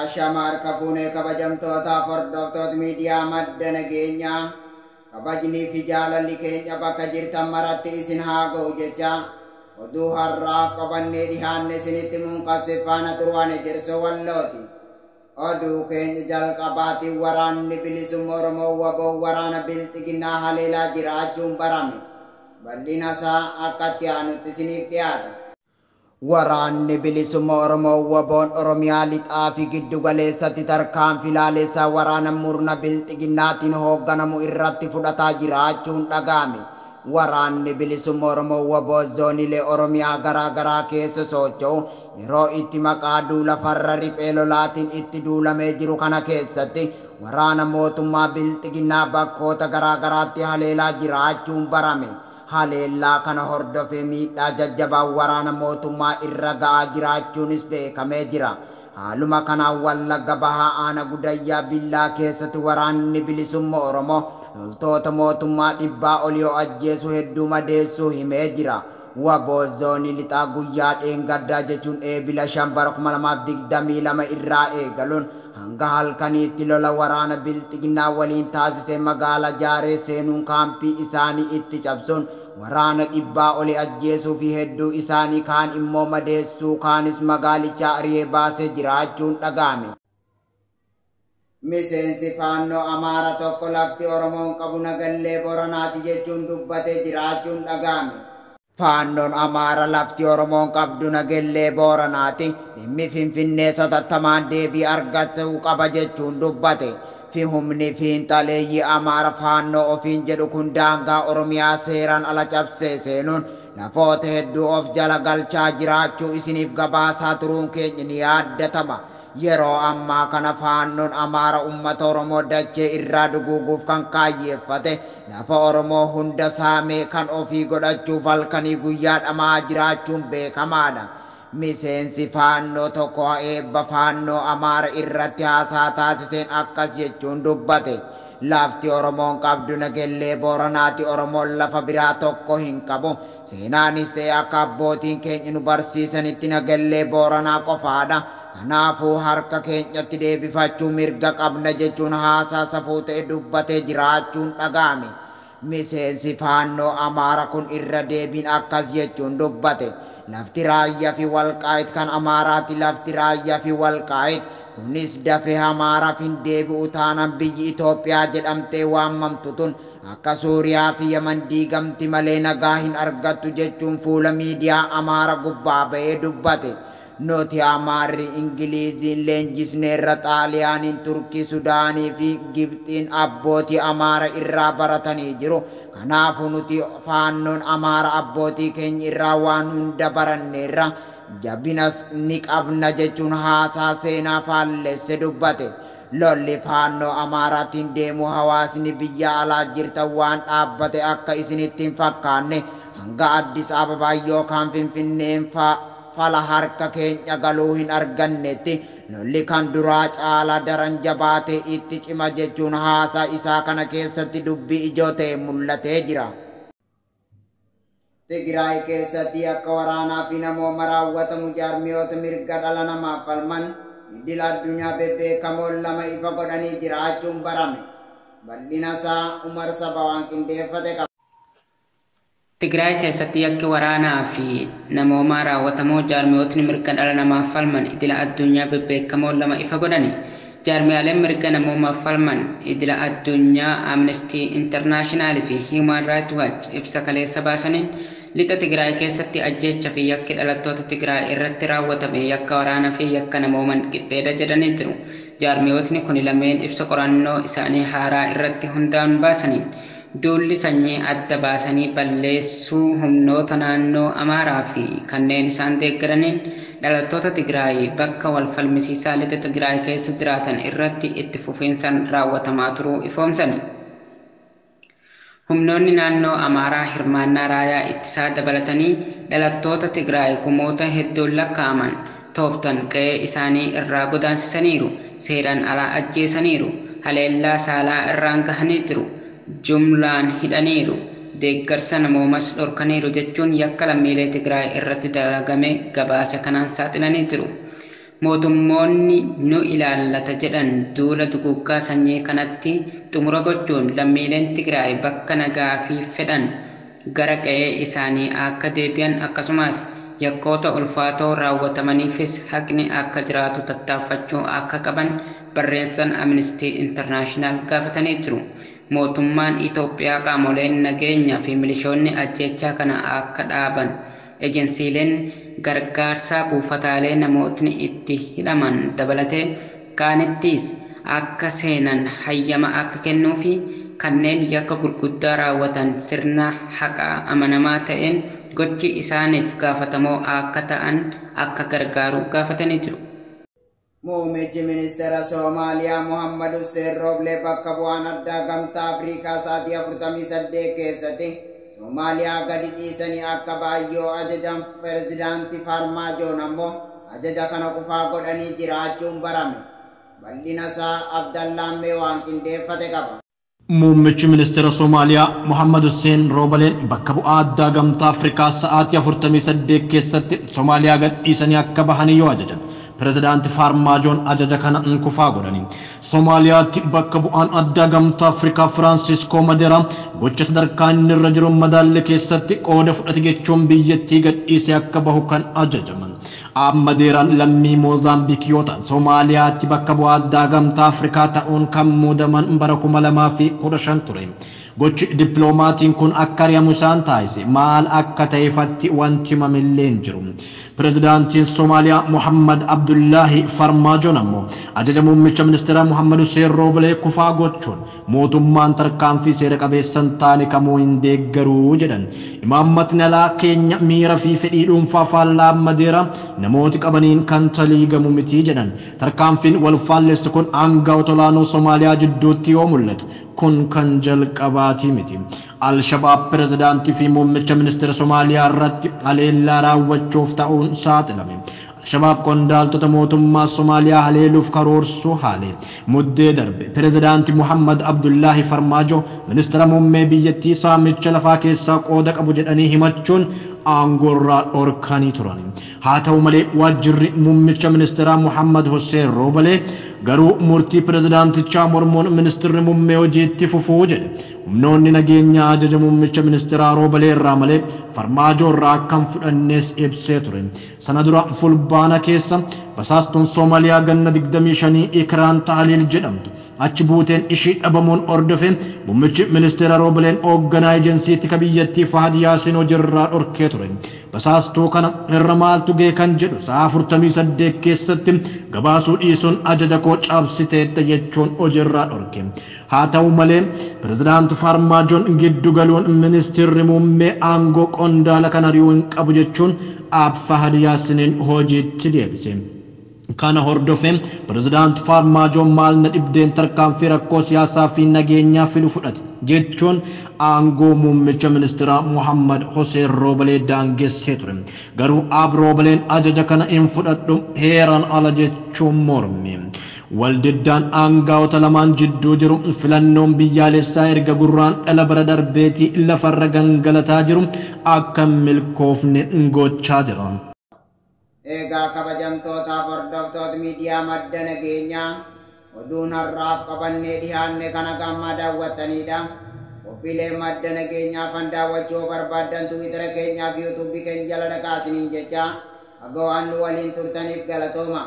Ashama harka fuunee kabajamtootaaf hordoftoota miidiyaa madda nageenyaa, kabajnii fi jaalalli keenya bakka jirtan maratti isin haa ga'u jecha, oduu har'aaf qabannee dhihaanne isinitti muunqasse faana turuwaan Ejersoo Wallooti. Oduu keenya jalqabaatiin, waraanni bilisummaa Oromoo WBO waraana bilxiginnaa haleelaa jiraachuun barame. Bal'ina isaa akka itti aanutti isiniif dhiyaata. Waraanni bilisummaa Oromoo WBOn Oromiyaa lixaa fi giddu galeessatti tarkaanfii laalessaa waraana murna bilxiginnaatiin hoogganamu irratti fudhataa jiraachuun dhaga'ame. Waraanni bilisummaa Oromoo WBO zoonilee Oromiyaa garaa garaa keessa socho'u yeroo itti maqaa duula farra riphee lolaatiin itti duulamee jiru kana keessatti waraana mootummaa bilxiginnaa bakkoota garaa garaatti haleelaa jiraachuun barame. Haleellaa kana hordofee miidhaa jajjabaa waraana mootummaa irra ga'aa jiraachuunis beekamee jira. Haaluma kanaan Wallagga Bahaa Aana Gudayyaa Billaa keessatti waraanni bilisummaa Oromoo loltoota mootummaa 100 ol yoo ajjeesu hedduu madeessuu himee jira. WBO zoonii lixaa guyyaa dheengaddaa jechuun Eebila 5 bara 2022 irraa eegaluun hanga halkaniitti lola waraana bilxiginnaa waliin taasisee magaalaa Jaaree seenuun kaampii isaanii itti cabsuun waraana 100 oli ajjeesuu fi hedduu isaanii kaan immoo madeessuu, kaanis magaalichaa ari'ee baasee jiraachuun dhaga'ame. Miseensi faannoo Amaara tokko lafti Oromoon qabu Nagallee Boranaati jechuun dubbatee jiraachuun dhaga'ame. Faannoon Amaara lafti Oromoon qabdu Nagellee Booranaati, dhimmi Finfinnee satattamaan deebii argachuu qaba jechuun dubbate. Fi humni fiinxaleeyyii Amaara faannoo ofiin jedhu kun daangaa Oromiyaa seeraan ala cabsee seenuun lafoota hedduu of jala galchaa jiraachuu isiniif gabaasaa turuun keenya ni yaaddatama. Yeroo ammaa kana faannoon Amaara uummata Oromoo dachee irraa duguuguuf kan kaayyeeffate lafa Oromoo hunda saamee kan ofii godhachuuf halkanii guyyaa dhamaa jiraachuun beekamaadha. Miseensi faannoo tokko eebba faannoo Amaara irratti haasaa taasiseen akkas jechuun dubbate. Lafti Oromoon qabdu Nagellee Booranaati. Oromoon lafa biraa tokko hin qabu. Seenaanis ta'e akka abbootiin keenya nu barsiisanitti Nagellee Booranaa qofaadha. Kanaafuu harka keenyatti deebifachuu mirga qabna jechuun haasaa safuu ta'e dubbatee jiraachuun dhaga'ame. Miseensi faannoo Amaara kun irra deebiin akkas jechuun dubbate. Lafti Raayyaa fi Walqaayit kan Amaaraati. Lafti Raayyaa fi Walqaayit kunis dafee Amaaraaf hin deebi'u taanaan biyyi Itoophiyaa jedhamtee waamamtu tun akka Suuriyaa fi Yaman diigamti malee nagaa hin argattu jechuun fuula miidiyaa Amaara gubbaa ba'ee dubbate. Nuti Amaarri Ingiliiziin leenjisneerra, Xaaliyaaniin, Turkii, Sudaanii fi Gibxiin abbootii Amaara irraa baratanii jiru. Kanaafuu nuti faannoon Amaara abbootii keenya irraa waan hunda baranneerra, jabinas ni qabna jechuun haasaa seenaa faallesse dubbate. Lolli faannoo Amaaraatiin deemu hawaasni biyya alaa jirtan waan dhaabbate akka isinitti hin fakkaanne, hanga Addis Ababaa yookaan Finfinneen fala harka keenya galuu hin argannetti lolli kan duraa caalaa daran jabaatee itti cima jechuun haasaa isaa kana keessatti dubbii ijoo ta'e mul'atee jira. Tigraay keessatti akka waraanaa fi namooma raawwatamu jaarmiyoota mirga dhala namaaf falman idil addunyaa bebbeekamoon lama ifa godhanii jiraachuun barame. Bal'ina isaa Umar Saba waan qindeeffate qaba. Tigraay keessatti yakki waraanaa fi namoomaa raawwatamuu jaarmiyootni mirga dhala namaaf falman idila addunyaa bebbeekamoon lama ifa godhani. Jaarmiyaaleen mirga namoomaaf falman idila addunyaa Amnesty International fi Human Rights Watch ibsa kaleessa baasaniin, lixa Tigraay keessatti ajjeecha fi yakki dhalattoota Tigraay irratti raawwatame yakka waraanaa fi yakka namooman qixxeedha jedhanii jiru. Jaarmiyootni kun lameen ibsa qorannoo isaanii haaraa irratti hundaa'uun baasaniin, duulli sanyii adda baasanii balleessuu humnoota naannoo Amaaraa fi kanneen isaan deeggaraniin dhalattoota Tigraay bakka wal falmisiisaa lixa Tigraay keessa jiraatan irratti itti fufiinsaan raawwatamaa turuu ifoomsani. Humnoonni naannoo Amaaraa hirmaannaa raayyaa ittisaa dabalatanii dhalattoota Tigraay kumoota hedduun lakkaa'aman tooftan qe'ee isaanii irraa godaansisaniiru, seeraan alaa ajjeesaniiru, haleellaa saalaa irraan gahanii jiru, jumlaan hidhaniiru, deeggarsa namoomas dhorkaniiru jechuun yakka lammiilee Tigraay irratti dalagame gabaasa kanaan saaxilanii jiru. Mootummoonni nu ilaallata jedhan duula duguuggaa sanyii kanatti xumura gochuun lammiileen Tigraay bakka nagaa fi fedhan gara qe'ee isaanii akka deebi'an akkasumas yakkoota ulfaatoo raawwatamaniifis haqni akka jiraatu tattaaffachuu akka qaban barreessaan Amnesty International gaafatanii jiru. Mootummaan Itoophiyaa qaamoleen nageenyaa fi milishoonni ajjeechaa kana akka dhaaban ejensiileen gargaarsaa buufataalee namootni itti hidhaman dabalatee kaanittis akka seenan hayyama akka kennuu fi kanneen yakka gurguddaa raawwatan sirna haqaa amanamaa ta'een gochi isaaniif gaafatamoo akka ta'an akka gargaaru gaafatanii jiru. Muummichi ministeera Soomaaliyaa Muhammad Hussein Rooblee bakka bu'aan addaa gamtaa Afrikaa sa'aatii 48 keessatti Soomaaliyaa gadi dhiisanii akka baay'oo ajajan pirezidaantii Farmaajoon ammoo ajaja kana kufaa godhanii jiraachuun barame. Bal'ina isaa Abdallaammee waan qindeeffate qaba. Muummichi ministeera Soomaaliyaa Muhammad Hussein Roobaleen bakka bu'aa addaa gamtaa Afrikaa sa'aatii 48 keessatti Soomaaliyaa gad dhiisanii akka bahanii yoo ajajan pirezidaanti Farmaajoon ajaja kana kufaa godhani. Soomaaliyaatti bakka bu'aan addaa gamtaa Afrikaa Firaansiskoo Madeeraa gocha sadarkaa inni irra jiru madaalli keessatti qooda fudhate jechuun biyyattii gad dhiisee akka bahu kan ajajaman. Madeeraan lammii Moozaambiik yoo ta'an Soomaaliyaatti bakka bu'aa addaa gamtaa Afrikaa ta'uun kan muudaman bara 2015 ture. Gochi dippiloomaatiin kun akka ari'amu isaan taasise maal akka ta'eefatti wanti himamillee hin jiru. Pirezidaantiin Soomaaliyaa Muhammad Abdullaahi Farmaajoon ammoo ajaja muummicha ministeeraa Muhammad Hussein Roobilee kufaa gochuun mootummaan tarkaanfii seera qabeessa hin taane kamuu hin deeggaruu jedhan. Imaammatni alaa keenya miira fi fedhii dhuunfaa faallaa Madeeraa namooti qabaniin kan taliigamu miti jedhan. Tarkaanfiin wal faallessu kun aangawoota olaanoo Soomaaliyaa jidduutti yoo mul'atu kun kan jalqabaatii miti. Al-Shabaab pirezidaantii fi muummicha ministeera Soomaaliyaa irratti haleellaa raawwachuuf ta'uun saaxilame. Al-Shabaab qondaaltota mootummaa Soomaaliyaa haleeluuf karoorsuu haale. Muddee darbe pirezidaantii Muhammad Abdullaahi Farmaajo ministeera muummee biyyattii saamicha lafaa keessaa qooda qabu jedhanii himachuun aangoorraa dhorkanii turan. Haa ta'u malee waajjirri muummicha ministeeraa Muhammad Hussein Roobalee garuu murtii pirezidaantichaa mormuun ministeerri muummee hojiitti fufuu jedhe. Humnoonni nageenyaa ajaja muummicha ministeeraa Roobalee irraa malee Farmaajoo irraa akka hin fudhannes ibsee ture. Sana dura fulbaana keessa basaastuun Soomaaliyaa ganna 25 Ikraan Tahliil jedhamtu achi buuteen ishii dhabamuun hordofe muummichi ministeera Roobaleen hoogganaa ejensii tika biyyattii Fahad Yaasin hojiirraa dhorkee ture. Basaastuu kana irra maaltu ga'e kan jedhu sa'a 48 keessatti gabaasuu dhiisuun ajaja koo cabsiteetta jechuun hojiirraa dhorke. Haa ta'u malee pirezidaanti Farmaajoon giddu galuun ministeerri muummee aangoo qondaala kana ari'uu hin qabu jechuun Aab Fahad Yaasiniin hojiitti deebise. Kana hordofe pirezidaanti Farmaajoon maal na dhibdeen tarkaanfii rakkoo siyaasaa fi nageenyaa fidu fudhate jechuun aangoo muummicha ministeeraa Muhammad Hussein Roobalee daangessee ture. Garuu Aab Roobaleen ajaja kana hin fudhadhu heeraan ala jechuun morme. Waldiddaan aangawoota lamaan jidduu jiru filannoon biyyaalessaa erga gurraan dhala bara darbeetii lafarra gangalataa jiru akka milkoofne gochaa jira. Egaa kabajamtootaaf hordoftoota miidiyaa madda nageenyaa oduun har'aaf qabannee dhiyaanne kana gammaa daawwattanidha. Qophiilee madda nageenyaa fan daawwachuu barbaaddan Tiwiitara keenyaa fi Yuutuubii keenya jala dhaqaa isiniin jecha haga waan nu waliin turtaniif galatooma.